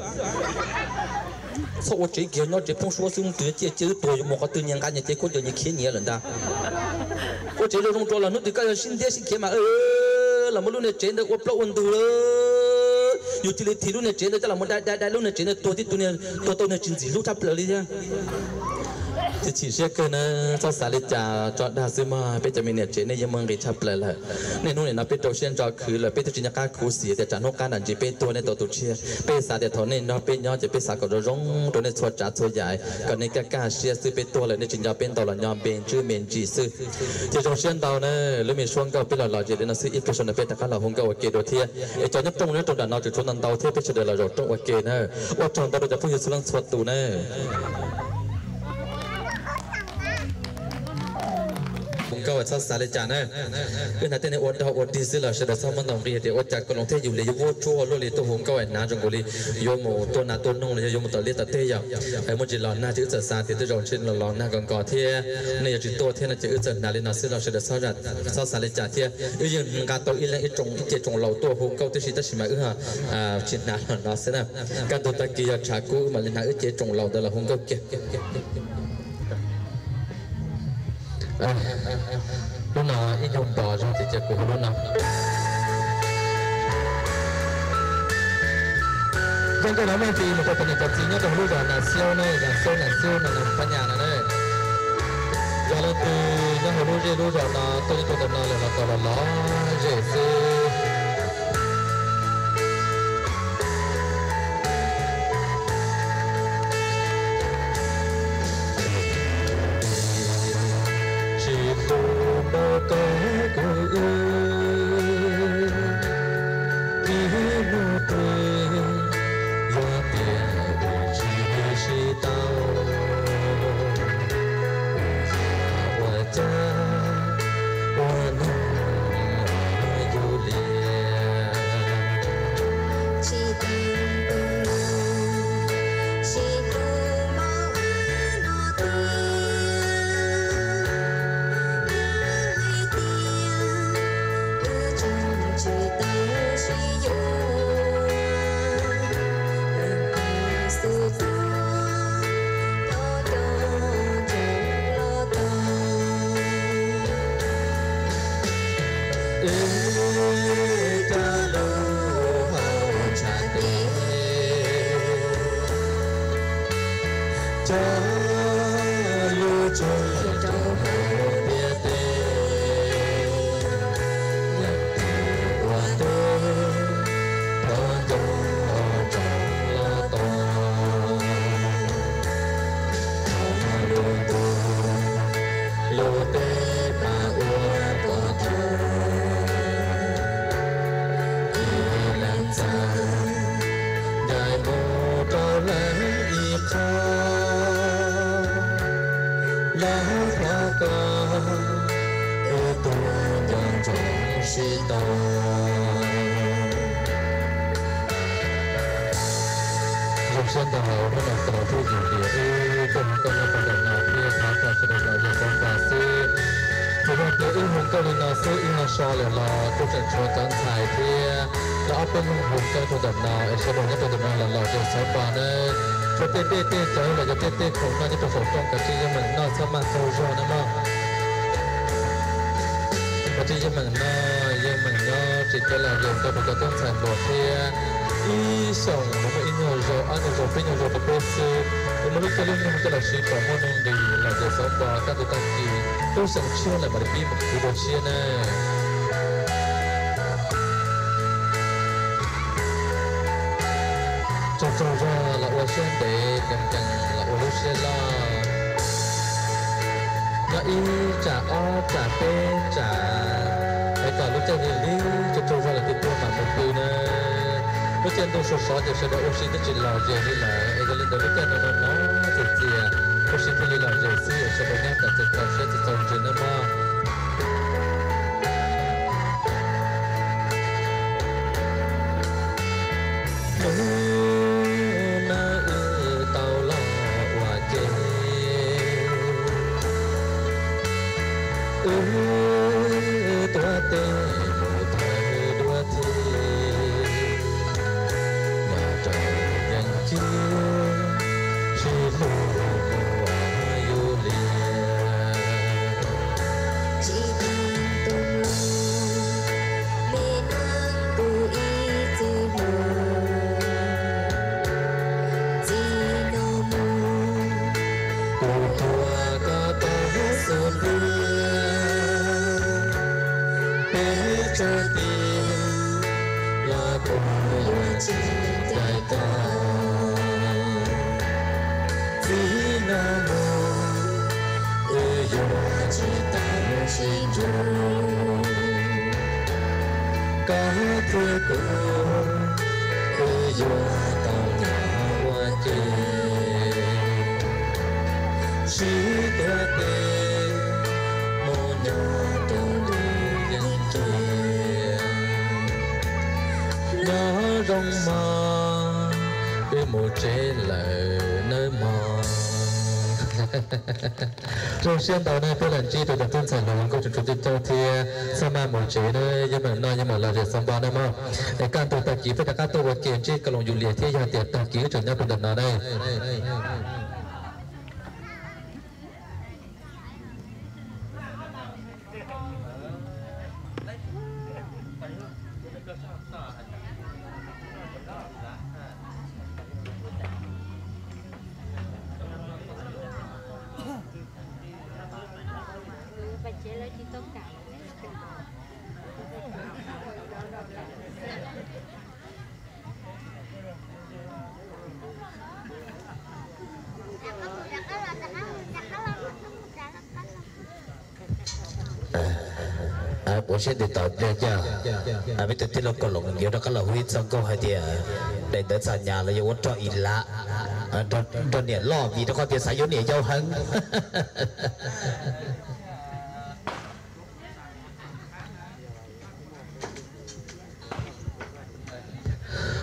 Txhob ua tsev kiag nyob tsev poob suab xwb, hnub twg ciaj ciaj wb tuag yuav mus qhov twg nyias nqa nyias cev khaub ncaws nyias khiav nyias lawm ntag. Ua tsev zoo zoo rau los hnub twg koj yog sib ntiab sib khiav mas los muab lub niag tsev ntawd ua plaub ua ntug lawm, yus cia li thim lub niag tsev ntawd coj los mus dai dai dai lub niag tsev ntawd tuag tib tug niag tuag tau niag tsis ntxim hlub tshaj plaws li thiab. Tsis chim siab kawg na, txhob xav li cas tso dag xwb mog, peb cov me niam tsev nej yeej muaj nqis tshaj plaws lawm. Niaj hnub nim no peb rau siab ntso khwv lawm, peb twb tsis nco qab khuv xim tias tsam hnub qab nram ntsis peb tuag nej tau tus tshiab. Peb xav tias thaum nej nrog peb nyob ces peb xav kom zoo zoo rau nej txhua tsav txhua yam, kom nej kaj kaj siab xwb, peb tuag lawm nej tsis nco peb ntau los nco npe ntswb me ntsis xwb. Ces zoo siab ntau na, lub me suab nkauj peb los los zem li no xwb, ib pliag sau no peb rov qab los hu nkauj ua ke dua thiab. Es cov nyob rooj nyob rau nram no tseem tshuav ntau ntau thiab, peb sawv daws los zaum rooj ua ke na. Ua tsaug ntau rau cov phooj ywg txhua leej txhua tus na. Hu nkauj txhob xav li cas na. Wb hnav tej neeg ua dog ua dig xwb los sawv daws txhob muab ntaus nqi tias ua cas Koos Loos thiab Yus Lis yuav vuab tsuab ua luaj li tuaj hu nkauj es hnav zoo nkaus li yuav mus tua nas tua noog los yog yuav mus tom liaj tom teb yom. Es muaj ntsis los nag ces wb txawm xav tias tej zaum ntshe los los nag nkaus nkaus thiab nej yuav tsis tuaj thiab no ces wb txawm hnav li no xwb los sawv daws txhob xav li cas thiab. Wb yeej nqa tau ib leeg ib tsoom ib ce tsoom laus tuaj hu nkauj tib si tab sis mas wb tsis hnav los no xwb na. Kaj ntug tag kis yog tshav kub wb mam li hnav wb ce tsoom laus ntawd los hu nkauj kiag. Lub no ib nyuag npog zog ces cia kuv hu lub no. Zoo nkauj no muaj ntsis mus rau cov niam cov txiv nyob rau hauv lub zos Nas Xiaub ne, Nas Xiaub, Nas Xiaub no, Nas Phab Nyas no ne. Yog leej twg nyob hauv lub zej lub zos no tuaj nyob rau ntawm no lawm los tau los lom zem xwb. Tsis pub npau taws kuv wb ib hnub twg, yog tias wb tsis sib tau, wb yog ua cas ua neeg yus liam. Tsis tu, tsis tu mov no tiag, yog hais tias wb tseem tsis tau sib yuav, xwb txog thov cov tseem los tos. Wb cov lub hauv tshav teb, cov lub tsev rau hauv ntiaj teb, leej twg ua teb thov nco tso los tos. Thov lub ntuj lub teb pab ua pov thawj, ib leeg txawj Zoo siab ntau, hnub no tau thiab yus liam ib tug hluas nkauj nyob rau ntawm no thiab thov kom sawv daws los zem xov npas xwb. Tsis yog tias ib hluas nkauj li no xwb, ib hlo so lawm los kuj tseem tshuav cov ntxhais thiab los ob peb leeg hluas nkauj rau ntawm no es sawv daws nyob rau ntawm no los los zem xov npas nawb. Tshuav tej dej tej cawv los yog tej tej khoom noj nyob rau saum rooj kav tsij yeej meem noj txhob maj qaug zog nawb mog. Kav tsij yeej meem noj yeej meem nyob tsis kev los zem rau cov tub ntxhais hluas thiab. Ib xyoos los muaj ib nyuag zaus ob nyuag zaus peb nyuag zaus rau peb xwb, es muaj lub caij lub nyoog coj los siv kom muaj nuj nqis los zem xov npas kaj ntug tag kis, lub xyoo tshiab lawm mam li pib mus khwv dua tshiab nawb. Tsaug tsaug zog los ua siab ntev, nkees nkees los ua lub siab loj. Nyob ib tsam ob tsam peb tsam, es kom lub caij lig lig tsaug tsaug zog lawm tus tuag mam mus pw nawb. Lub caij ntuj sov sov ces sawv daws ua si twb tsis lom zem li lawm, es yog li ntawd lub caij no no no txias txias, ua si thiaj li lom zem xwb, es sawv daws nyob kom txaus txaus siab txaus txaus ntsws nawb mog. Hnub no wb tau los ua ke, wb tuav tes mus thawj dua thiab, nyob rau yeej kiag sib hlub ua yus liam. Tsis tau tus me neeg kuv ib txwm hlub, txij no mus kuv tuav koj tau xub ntiag, peb tsa tis los kuv yuav tsis caij koj. Txij no mus wb yuav tsis tau sib ntsib, koj thiab kuv wb yuav tau nyob ua ke, sib tuav tes mus nyob rau lub yeeb kiag. Nyob zoo mog, wb mus tsev lawm nawb mog. Zoo siab ntau nawb, peb los ntsib rau cov tub ntxhais hluas nkauj tseem tshuav coob coob thiab, txhob maj mus tsev nawb, yeej meem noj yeej meem los zem xov npas nawb mog. Es kaj ntug tag kis peb rov qab tuaj ua ke ntsib Koos Loos yus liam thiab, yog tias tag kis wb tseem nyob rau ntawm no nawb. Puav siab nti tom pliag coj, peb tus tij laug Koos Loos yuav rov qab los hu ib txoj nkauj hais tias daim ntawv txom nyem los yuav ua rog ib lam nrog niam loj vim rau qhov tias xav yuav niam yau heev.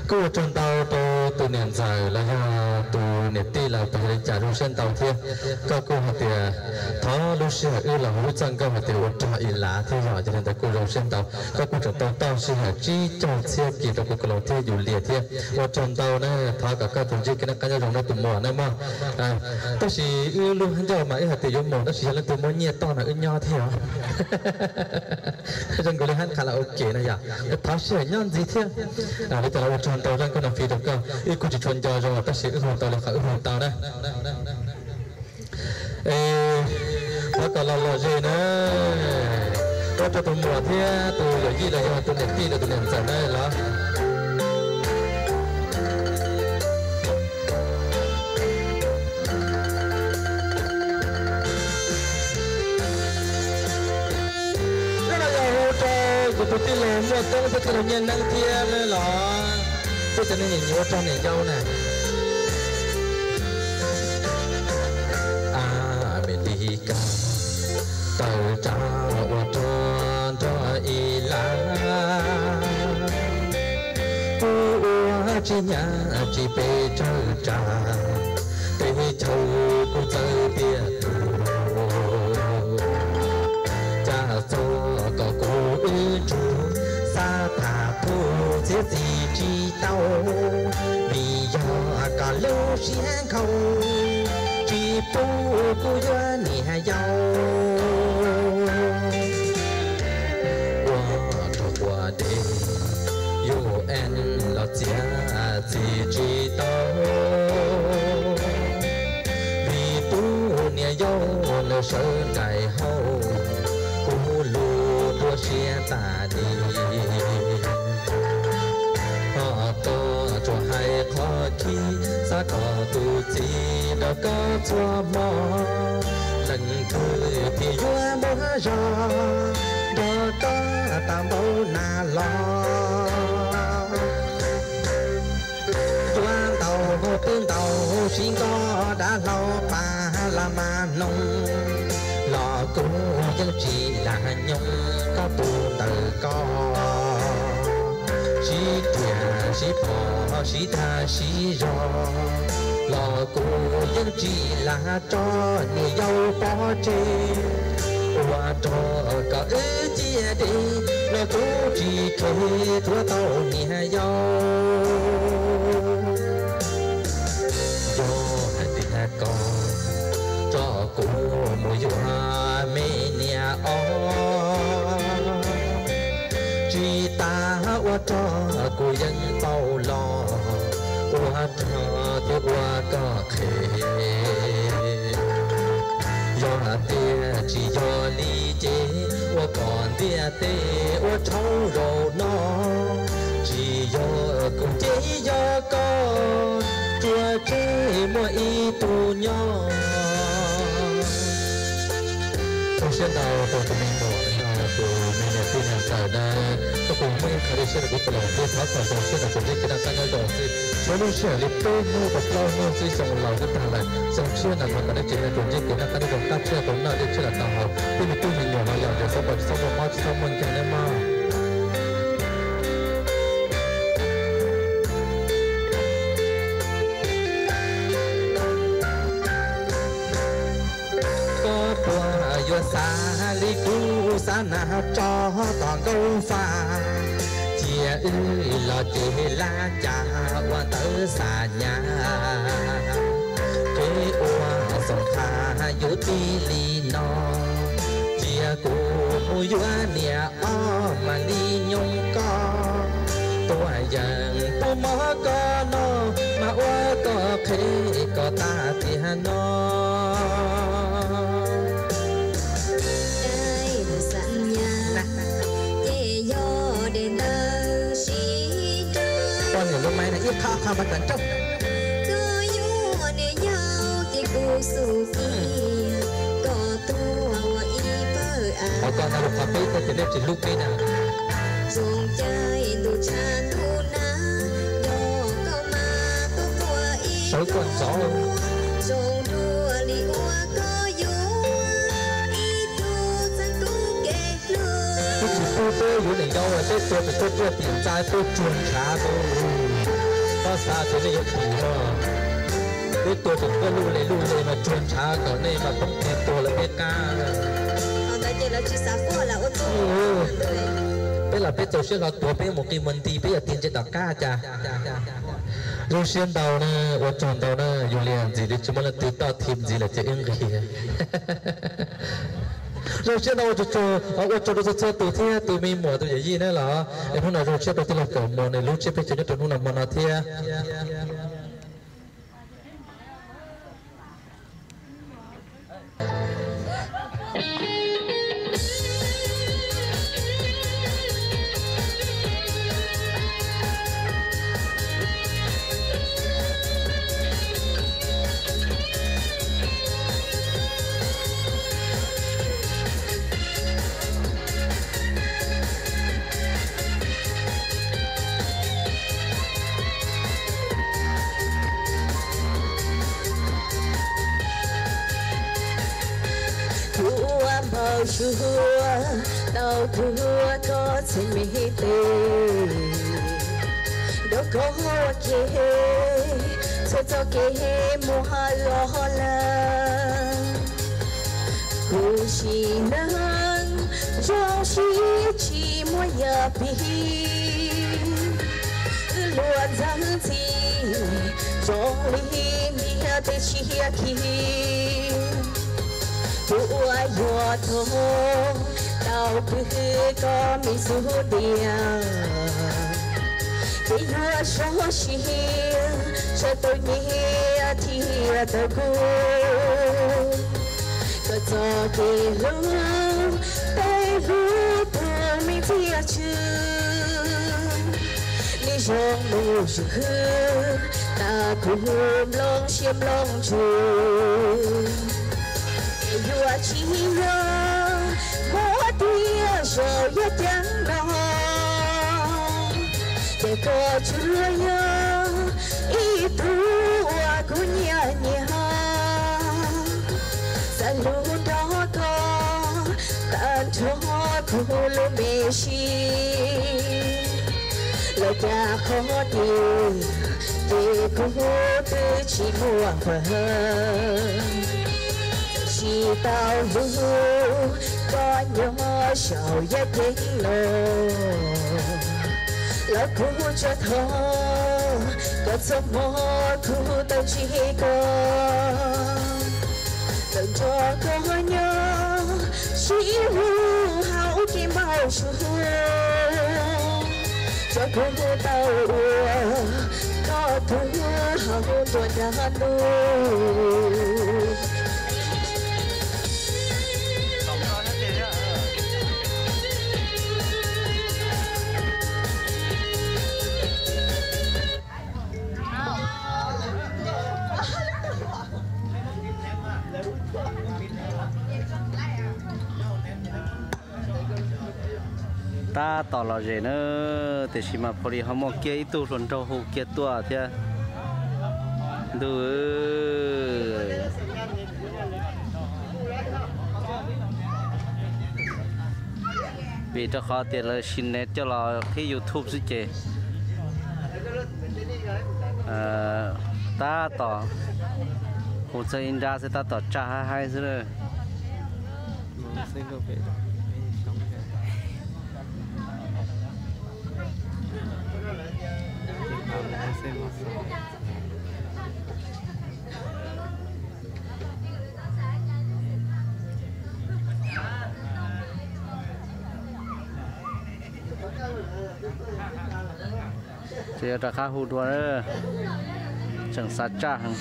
Kuj ua tsaug ntau rau tus niam ntxawm los yog tus niam tij los puas yog li cas zoo siab ntau thiab. Koj kuj hais tias thov lub sij hawm wb los hu lub txoj nkauj hais tias ua rog ib lam thiab yog, yog li ntawd kuj zoo siab ntau. Koj kuj tseem tau toj sij hawm tsib caug txhiab kis rau kuv Koos Loos thiab yus liam thiab. Ua tsaug ntau na, thov kom koj tsuas ntsib kev noj qab nyob zoo na tus muam na mog. Tab sis wb lub ncauj mas wb hais tias yuav mus tab sis yog leej twg muaj nyiaj toj no wb nyob thiab os. Zoo nkaus li hab qha la ok no yom, thov sij hawm nyob ntxiv thiab. Li cas los ua tsaug ntau zaj nkauj no fij rau koj, wb kuj tsis tshua nco zoo tab sis wb hu tau li qhov wb hu tau na. Es thov kom los lom zem na, ua rau tus muam thiab tus yawm yij los yog tus niam tij los tus niam ntxawm na los. Nyob no yog hu rau kuv tus tij laug Muaj Toob thiab tij laug Nyiaj Neeb thiab na los, peb cov neeg nyiam nyiam ua rog niam yau na. Amelikas tawm tsam ua rog nrog ib lab. tsis nyam tsis pes tsawg tsam, teb chaws kuj txawj tiag tus. Cas txog kom kuv wb ntsug, xav tham thuj txiav txim tsis tau, vim yog koj lub siab nkhaus, tsis pub kuv yuav niam yau. Ua rog ua dev, UN los txiav txim tsis tau, vim tus niam yau nws sawv nraim hauv, kuv lub nruab siab tas li. Ho koj tsuas hais qhov khib, xav kom tus txiv nrog koj txhua hmo, leej twg thiaj yuav muaj zog nrog koj tau npaum na los. Yuav ntaus twb ntaus sib nto, dab hlau pas las mas noog, los kuv yeej tsis lam nyoog koj tus ntawm koj. Sib riam sib phom sib dag sib zog, los kuv yeej tsis lam tso niam yau pov tseg. Ua rog kom wb ciaj deb, los kuv tsis kheev tuav tau niam yau. Yog hais tias koj tso kuv mus yuav me niam os, tsis tas ua rog kuv yeej tau los, ua rog thiab ua koj qhev. Yog hais tias tsis yog li ces ua kom ntiaj teb ua tshauv zaum no, tsis yog kuv ces yog koj, tsuas tseg muaj ib tug nyob. Zoo siab ntau rau tus me nyuam, tus me niam tij niam ntxawm na, koj puas muaj ib qho dej siab rau kuv tus los thiab thov kom zoo siab ntawm tus ntsej kev noj qab nyob zoo xwb. Tshuav lub sij hawm li peb hnub tau plaub hnub xwb xyoo laus twb tag lawm, xyoo tshiab no thov kom nej tsev neeg tus ntsej kev noj qab nyob zoo, qab tshiab tau noj dej tshiab los tau haus, thiab me tub me nyuam los yog ntawm xyov kom tsis txhob muaj mob tsis txhob muaj nkeeg nawb mog. Koj puas yuav xav li kuv xav na tso tom nkauj fa, cia wb los ces laj cas ua ntawv xa nyab, kev ua xoom qha yuav tib li no, cia kuv mus yuav niam ob mam li nyoog koj, tuaj yeem pub mov koj noj mas ua koj qhev kom tag tiag no. Dai mus xa nyab ces yog dej ntawd sib nrog. Poj niam lub maib no ib qho qho mas kom nrog. Koj yuav niam yau ces kuv xub kiag, koj tuag ua ib pawg av. Qhov koj ntag lus qhov peb thiab ces nej tsis hlub peb na. Zoo caij ntuj tshav ntuj nag, yog koj mas tuaj quaj ib sawv koj ntxov. Zoo dua li ua koj yuav ib tug txeeb tub kev hlub. Twb tsis pub peb yuav niam yau, peb tuag pem tuaj tuaj tim ntxa tuaj tsuag ntshav tus. Koj xav tias nej yuav phim no, peb tuag pem tuaj luj le luj le mas tsuag ntshav kom nej mas poob qe tuag lawm peb qab. Peb los peb txaus siab hlo tuag, peb mus qi mus nti, peb yog tig ntsia tom qab cas. Zoo siab ntau na, ua tsaug ntau na, yus li ntxim li tsis muaj leej twg toj thim ntxiv lawm ces wb nqis. Zoo siab ntau, ua tsaug rau txhua txhua tus thiab tus me muam tus yawm yij na los. Es hnub no zoo siab rau tij laug Kaum Muas nws lub tsiab peb caug nyob rau hnub no hmo no thiab. Kuv ua npawg suav tau tuag koj txhais me tes. Cov koj ua ke, txhua txoj kev mus hauv lawm. Kuv sim neej zoo siab tsis muaj yam phem, wb luag ntxeev ntxim zoo li niam tej tsiab khi. Kuv ua yuav thov tau pw koj me xub ntiag, ces yuav sov siab tsa tau nyiaj thiab tau kuv. Koj txoj kev hlub tej hlub tus me ntxhiab tsw, nws zoo mus zwm hwj tas kuv mloog siab mloog ntsws. Yuav tsis yog muab tiag zaum yaj ceeb no, ces koj tsuas yog ib tug uas kuv nyiam nyiam. Xav hlub nrog koj tag nrho kuv lub me sis, los cas qhov tiag ces kuv twb tsis muaj npawg, tsis tau hlub koj nyob saum yaj ceeb no. Los kuv tsuas thov koj txhua hmo kuv tau ntsib koj, tau nrog koj nyob sib hlub hauv kev npau suav, tso kuv tau ua koj tus hauv ntuag nrag ntuj. Tab tom lom zem na, tiam sis mas pha li ho muaj kiag ib tug hluas nraug hu kiag tuaj thiab. Ntuj, vim rau qhov tias lawv siv nev coj los qhib YouTube xwb ces tab tom hu txog ib nrab xwb tab tom tsaj haib haib xwb. Ces yuav rov qab hu dua, tseem xav tsaj heev.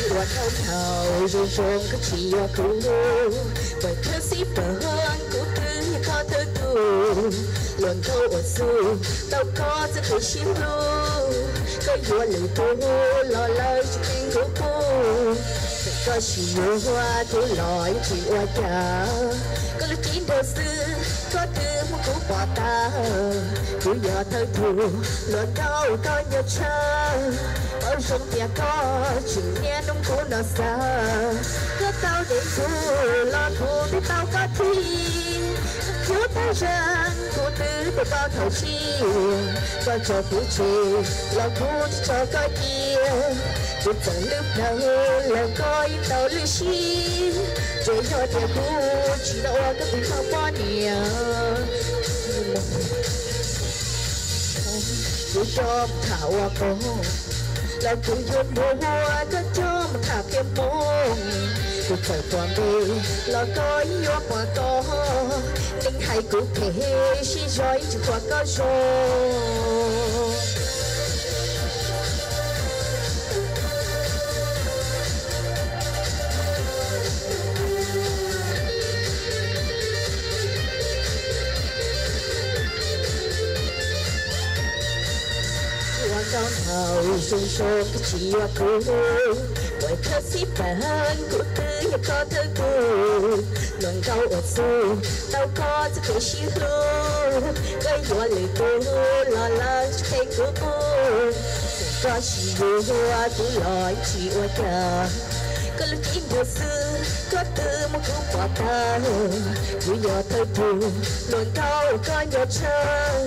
Ua dhau dhau zoo zoo koj tsis yog kuv, pawg khawv xib pawg hwb kuv twb yog koj thawj tug. Luag nkauj uas xub tau koj txoj kev sib hlub, koj yuav lwm tus los lawv tsis kheev kuv pub. Txawm koj tsis yuav kuv los yeej tsis ua cas, koj lub cev nraug xwb koj twb muab kuv pom tag. Kuv yog thawj tug luag nkauj koj nco tshaj, paub zoo tias koj tseem niaj hnub kuv no xav. Koj tau deev kuv los kuv twb tau koj thib, yuav tag zaj kuv twb tus koj thaum tshiab. Koj tso kuv tseg los kuv tsis tso koj cia, kuv txawm lwj plawv los koj yeej tau lwj siab. Tsuas yog tias kuv tsis tau ua koj tus poj niam, kuv coj mus tham ua pog, los kuv yuav mus ua koj coj mus tham qhia Hmoob. Kuv txawm pom npe los koj yeej yuav pom koj, neeg hais kuv phem sib zog yeej tsis pom koj zoo. Ua nkauj nraug zoo zoo koj tsis yuav kuv, pawg khawv xib pawg hwb kuv twb yog koj thawj tug. Luag nkauj uas xub tau koj txoj kev sib hlub, Koj yuav lwm tus los lawv tsis qhia kuv qub, koj tsis yuav kuv los tsis ua cas. Koj lub cev nruas xwb, koj twb muab kuv pov tag. Kuv yog thawj tug hluas nkauj uas koj nco tshaj,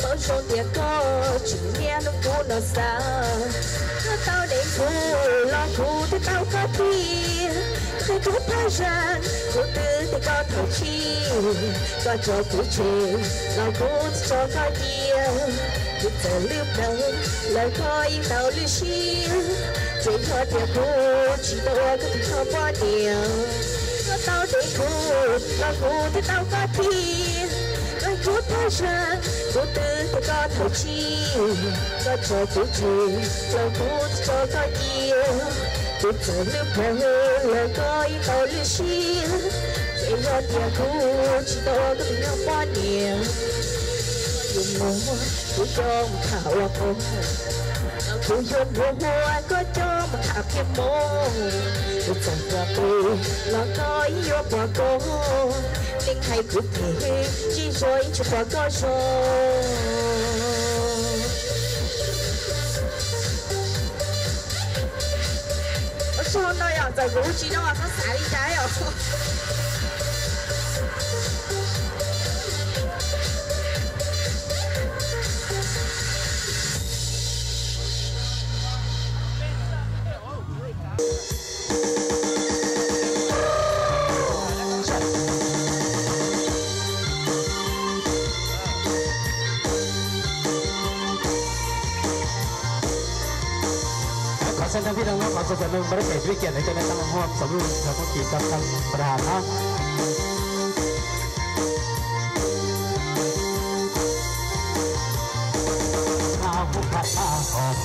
paub zoo tias koj tseem niaj hnub kuv no xav. Koj tau deev kuv los kuv twb tau koj tiag, koj qhia kuv thaj zam, kuv twb tias koj thaum chiv. Koj tso kuv tseg los kuv tso koj cia, kuv txawm lwj plawv los koj yeej tau lwj siab. Tseem yog tias kuv tsis tau ua koj tus choj poj niam. Koj tau deev kuv los kuv twb tau koj tiag, koj qhia kuv thaj zam, kuv twb tias koj thaum chiv. Koj tso kuv tseg los kuv tso koj cia, kuv txawm lwj plawv los koj yeej tau lwj siab. Tseem yog tias kuv tsis tau ua koj tus choj poj niam. Yuav muab kuv coj mus tham ua qoob, kuv yuav muab koj coj mus tham qhia mob. Kuv txawm ua qub los koj yeej yuav pom koj, neeg hais kuv phem, tsis zoo yeej tsis pom koj zoo. Ua tsaug no yom, txawm kuv tsis no koj xav li cas os. Thov xeeb thab phib dab nab qhov txog cov neeg npaj dab pem vij kiam ntawd cov neeg tau los huam txog lub txog tub ci kab thab npaj dab na. Hab hub phab thab hom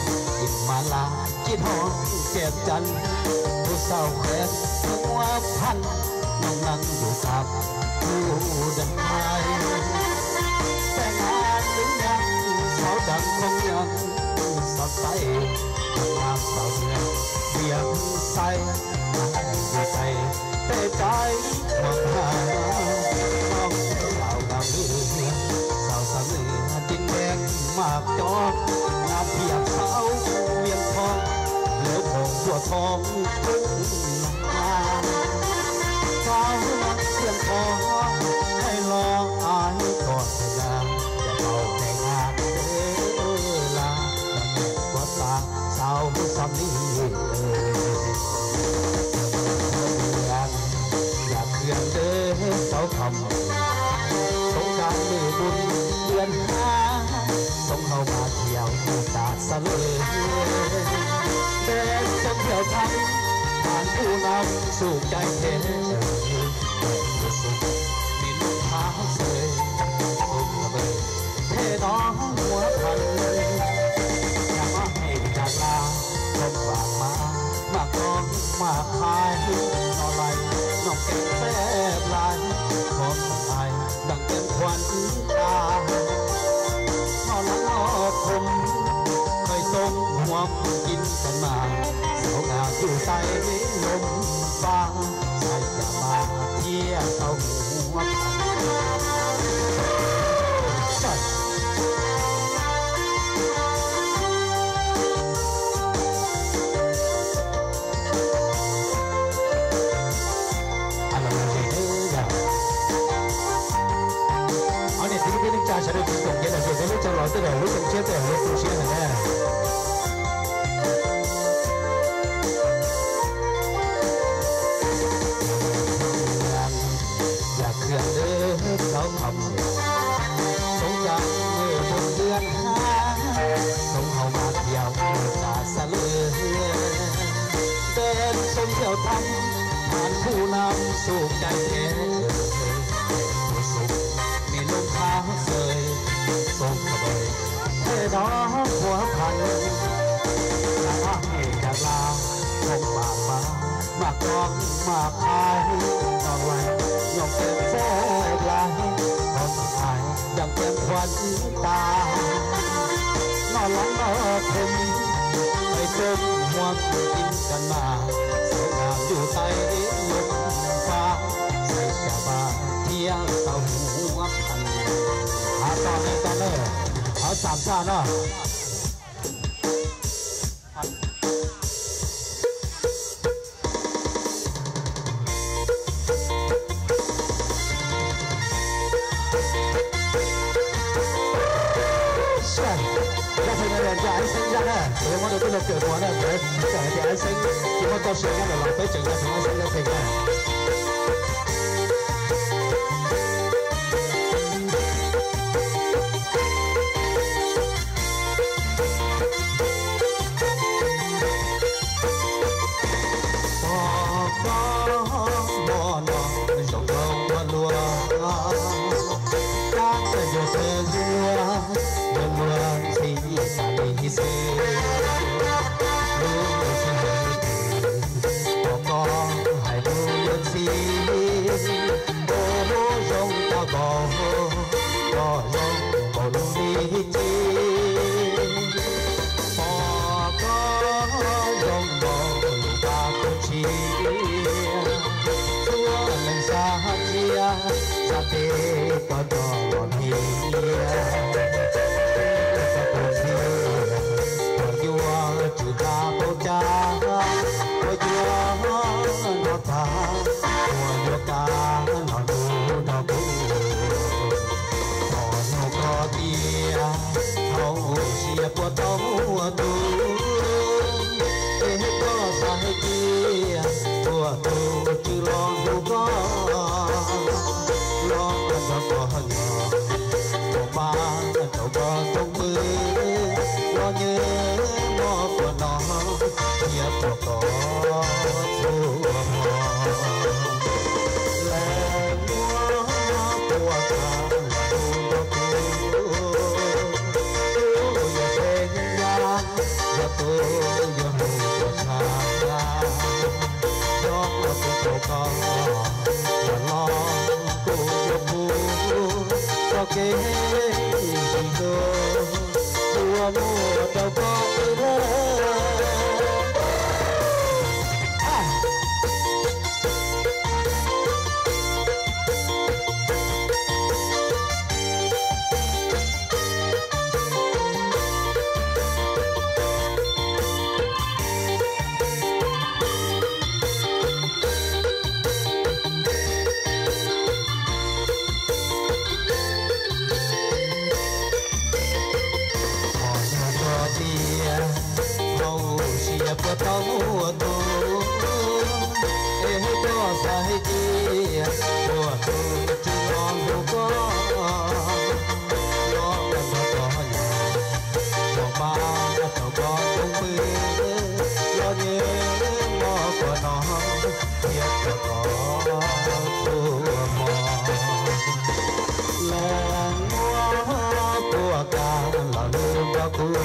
ib mas laj ci dhov kem can, tus xaus qheb muab phan, noj neeg yus tag tus dab hais. Peb hab lub nyaab xauv dam khoob nyaab xauv xaiv, hab xauv nyaab viam xaiv, yus xaiv peb tsaib mog hab, noj xauv dam li xauv xauv li, tis neeg mas cov nas thiaj xauv viam thoob, lawv moog yuav thoob kub na, xauv viam thoob, hais los hais kom txhais yam, yam tau neeg hab teb la, los nyuam kuav tas xauv xauv li. Yam khwv ntawd xauv khom, xoob kab lwm dun yam hab, xoob hau mas thiaj mus tas xav lawm. Peb xoob thiaj thab, thab kuj nab xum cai them, xum mi lub thab xwm, xum kawg peb thej no muab phan, yam mab hem yam la, thoob vam mas, mas koob mas qhais, noj lais noj kev txheb lais, thoob hais dam kev thuam tas, noj laj noj khom, qhais xoob huam kib kag mas, xauv nas yus xaiv loog pab, xaiv yam mas thiaj tau mus. Ob niam txiv kwv tij neej tsa sawv daws tsis koom kev lom zem peb lub caij los tej zaum lub xyoo tshiab tej zaum lub xyoo siab heev na. Yam khwv ntawd xauv khom, xoob kab lwm dun yam hab, xoob hau mas thiaj mus tas xav lawm. Peb xoob thiaj thab, thab kuj nab xum cai them, xum mi lub thab xwm, xum kawg peb thej no muab phan, yam mab hem yam la, thoob vam mas, mas koob mas qhais, noj lais noj kev txheb lais, thoob hais dam kev thuam tas, noj laj noj khom, qhais xoob huam kib kag mas, xauv nas yus xaiv loog pab, xaiv yam mas thiaj tau mus phan, hab Toj nej, toj nej, qhov xam txaj no. Zaj no yog nrog Aiv Xeeb zaj na, kuv yuav muab rau tij laug Kawm Muas na, kuv xav hais tias Aiv Xeeb tsis muaj txoj sia nyob lawm los peb tseem nrog Aiv Xeeb zaj tsev na. Pom koj hmo no zoo nkauj ua luaj, tab tom yuav qhia yuav luag ntxhi tas li xwb. Lub sij hawm pom koj hais lus luag ntxhi, ua zoo tau npaum, koj zoo npaum lub me ci. Pom koj zoo npaum lub npa kuj tsis, txhua leej xav ntsia, xav tes koj nrog los hnia. Koj tus ntxhiab, koj yuav tsum tau paub cas, koj yuav hnov tag, koj yuav kam los nug nrog kuv. Qhov no koj tias, thaum siav puas tau muaj tus, es koj xav hais tias, puas tus tswv los nug koj, los nrog koj nyob, puas pab rau koj tau pw, los nyob mov puas no, thiab puas koj txhua hmo. Lawv muab puas tag los nug nrog kuv, kuv yuav teb nyab, yog tus yuav hlub puas tshaj, yog tus tau koj los los kuv yuav pub txoj kev sib hlub, yuav muaj rau koj ib leeg. Qhov no koj tias, thaum siav puas tau muaj tus, es koj xav hais tias, puas tus tswv los nug koj, los nrog koj nyob, los pab rau koj tau pw, los nyob mov puas no, thiab puas koj txhua hmo. Los muab puas tag los nug nrog kuv,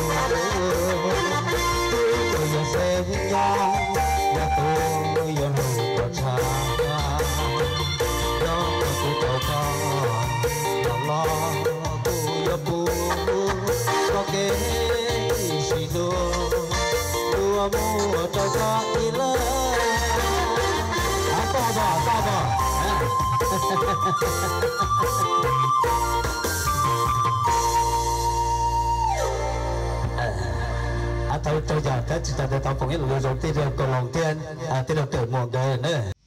kuv yuav xeeb nyob, yog tus yuav hlub puas tshaj, yog tus tau koj los los kuv yuav pub txoj kev sib hlub, yuav muaj rau koj ib leeg. Tau tau tau. Tau yog tab tsis tas tau foom ib lus zoo tij laug Kaus Loos thiab tij laug Kawm Muas nkawd na.